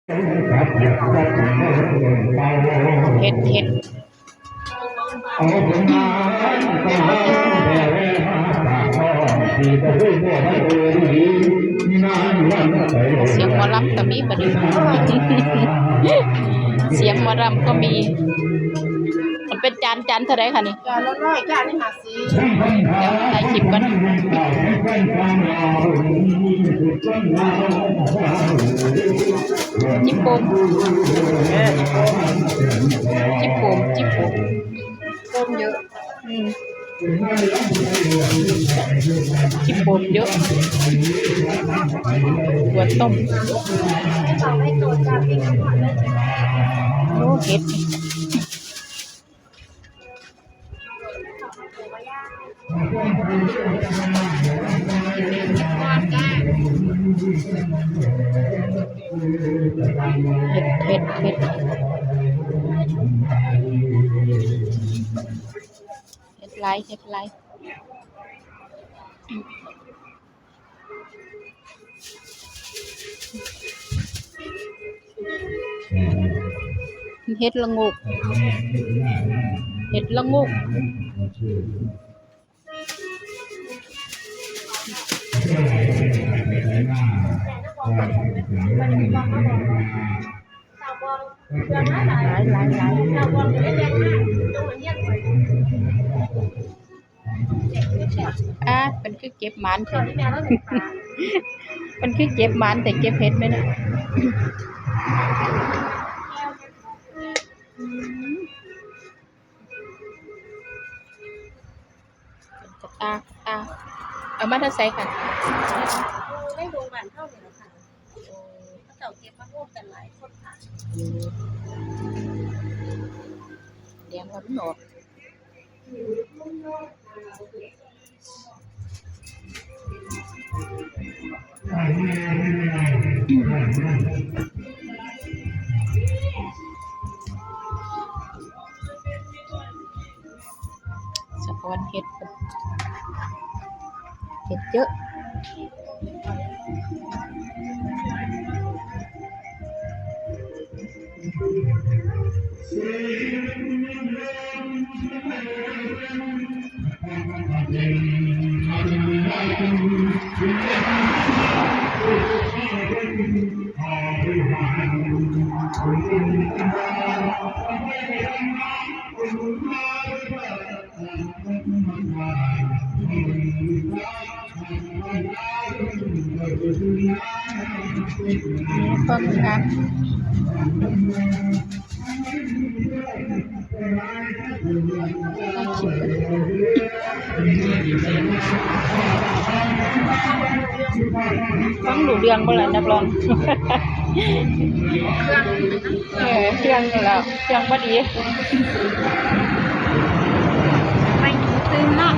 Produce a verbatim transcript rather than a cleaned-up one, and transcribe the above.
เฮ็ด เฮ็ด เสียงหมอลำก็มีบัดนี้ เสียงหมอลำก็มี มันเป็นจาน จานเท่าใดคะนี่ จานละร้อย จานนี่ห้าสิบ เดี๋ยวถ่ายคลิปก่อน จิบโปม จิบโปม จิบโปม ต้มเยอะ อืม จิบโปมเยอะ ถั่วต้ม โอ้ เห็ด เห็ด เห็ด เห็ด เห็ดหลาย เห็ดหลาย เห็ดละโงก เห็ดละโงก หลาย หลาย หลาย อ่า เป็นคือเก็บหมานแท้ เป็นคือเก็บหมานแท้ เก็บเห็ดไหมเนี่ย อืม เป็นกระตาก กระตาก เอามาแต่ไสค่ะ ในดงบ้านเฮานี่แหละค่ะ เขาเจ้าเก็บมาโฮมกันหลายคนค่ะ แดงว่ามันออก สะออนเห็ด เห็ดเยอะ ต้นครับ ฟังรู้เรื่องบ่ล่ะนักร้อง เออ เครื่องนั่นแหละ เครื่องบ่ดี ไปซื้อเนาะ